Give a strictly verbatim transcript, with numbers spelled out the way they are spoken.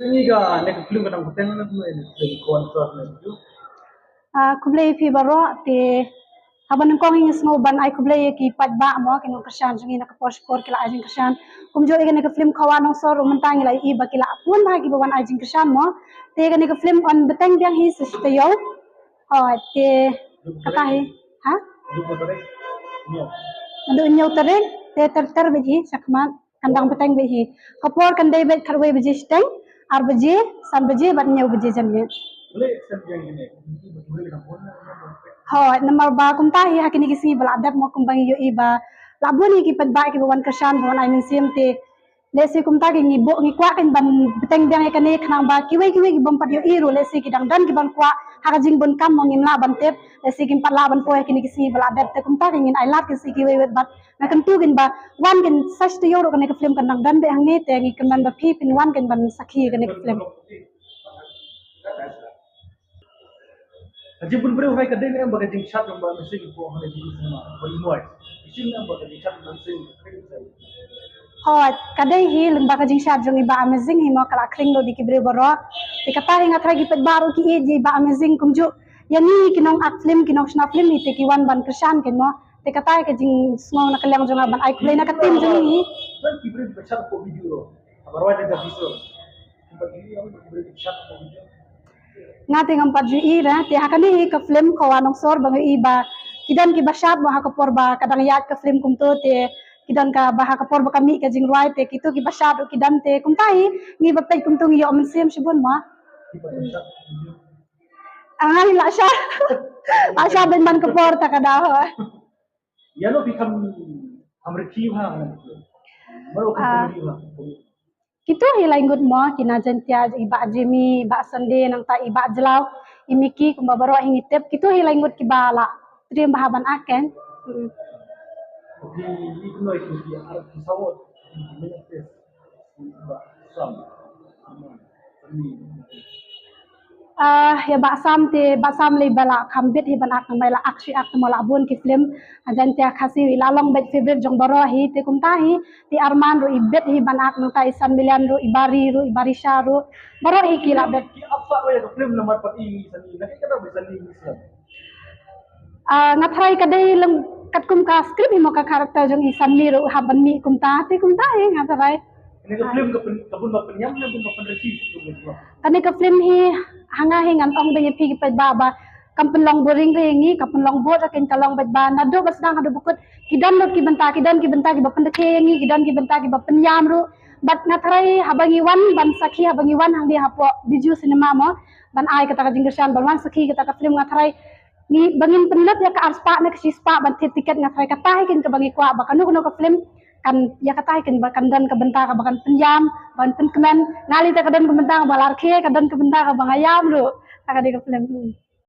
Ini ka ne ka film ka dang bteng na ne film ko an sort ne tu. Ah, khublei phi baroh te haba nyngkong ïa ngi sngew ban ai khublei ïa ki paidbah mo ki nongkyrshan jong ngi na ka por shipor ki la ai jingkyrshan. Kumjuh ïa kane ka film Khawa Nongsor mynta ngi la ïohi ba ki la pun bha kiba wan ai jingkyrshan mo. Te kane ka film on bteng biang hi sa shi taïew. Hooid te kata hi. Ha? Naduh hynñiew tarik te ter ter bad hi shakhmat. Kan dang bteng bad hi. Ka por kan dei bad khatwei baje shiteng, ar baje, san baje bad hynñiew baje janmiet. Hooid namar ba kumta hi ha kine ki sngi ba la dep mo kumba ngi ïohi ba la bun hi ki paidbah kiba wan kyrshan ba wan ai mynsiem te. Lehse kumta ki ngi buh ngi kwah kan ban bteng biang ïa kane khnang ba kiwei kiwei ki bym pat ïohi ruh lehse ki dang don ki ban kwah ha ka jingbun kam mo ngim lah ban tip lehse kim pat lah ban poi ha kine ki sngi ba la dep te kumta ki ngin ai lad ki sngi kiwei wet bad nga kyntu kin ba wan kin sa shi taïew ruh kane ka film kan dang don bad hangne te ngi kynmaw ba phi phin wan kin ban sakhi kane ka film. Ka jingbun briew hai ka dei ne em ba ka jingshad jong ba missing ko ha ne cinema ba i moi. Isim ne em ba ka jingshad ba missing. Hooid ka dei hi lem ba ka jingshad jong i Bah Amazing hi mo ka la khring lo di ki briew baroh. Te kata hi nga trai ki pet baroh ki i ji Bah Amazing kumjuh. Ïa ni ki nong ak film ki nong shna film hi te ki wan ban kyrshan kin mo. Te kata hi ka jingsngew na ka liang jong nga ban ai khublei na ka team jong i. Ki briew ba shad ko video. Abar wai da biso. Nga te ngam pat ju i ra te ha kane hi ka film Khawa Nongsor ba nga i ba ki don kiba shad mo ha ka por ba ka dang ïaid ka film kumto te ki don ka ba ha ka por ba ka mih ka jingrwai te kito kiba shad ruh ki don te kumta hi ngi ba peit kumto ngi ïoh mynsiem shibun mo. Nga hi la shad la shad ban man ka por ta ka da ho. Ïa no phi kham kham rikhi ha. Maro kham rikhi ha. Kito hi lai ngut mo ki na Jaiñtia i Bah Jimmy, i Bah Sunday nangta i Bah Jlaw, i Mickey kumba baroh hi ngi tip kito hi lai ngut kiba la trim bha ban ak kan. Ah, ïa Bah Sam te Bah Sam lei ba la kham bit hi ban ak namar la ak shi ak tamo la bun ki film. Jaiñtia Khasi i la long bad favorite jong baroh hi te kumta hi. Te Arman ruh i bit hi ban ak nangta i San Milian ruh i Bari ruh i Barisha ruh baroh hi ki la bit. Ki apa ro ïa ka film namar pat i San Milian na ka kata ba San Milian. Ah, nga trai ka dei leng katkum ka script hi mo ka character jong i San Milian ruh ha ban mih kumta te kumta hi nga trai. Kane ka film ka bun ba pynïam ne bun ba pynriti. Kane ka film hi ha nga hi ngan ong ba ïa phi ki paidbah ba kam pynlong boring re ngi kam pynlong bor ra kin ka long bad ba naduh ba sdang haduh ba kut ki don lut ki bynta ki don ki bynta kiba pynrkhie ngi ki don ki bynta kiba pynïam ruh. Bad nga trai haba ngi wan ban sakhi haba ngi wan hangne hapoh Bijou Cinema mo ban ai kata ka jingkyrshan ban wan sakhi kata ka film nga trai ngi ba ngin pynlut ïa ka ar spah ne ka shi spah ban thied tiket nga trai kata hi kin kaba ngi kwah ba kano kano ka film kan ïa kata hi kin ba kan don ka bynta kaba kan pynïam ban pynkmen nga lei te ka don ka bynta kaba la rkhie ka don ka bynta kaba nga ïam ruh. Kata ka dei ka film.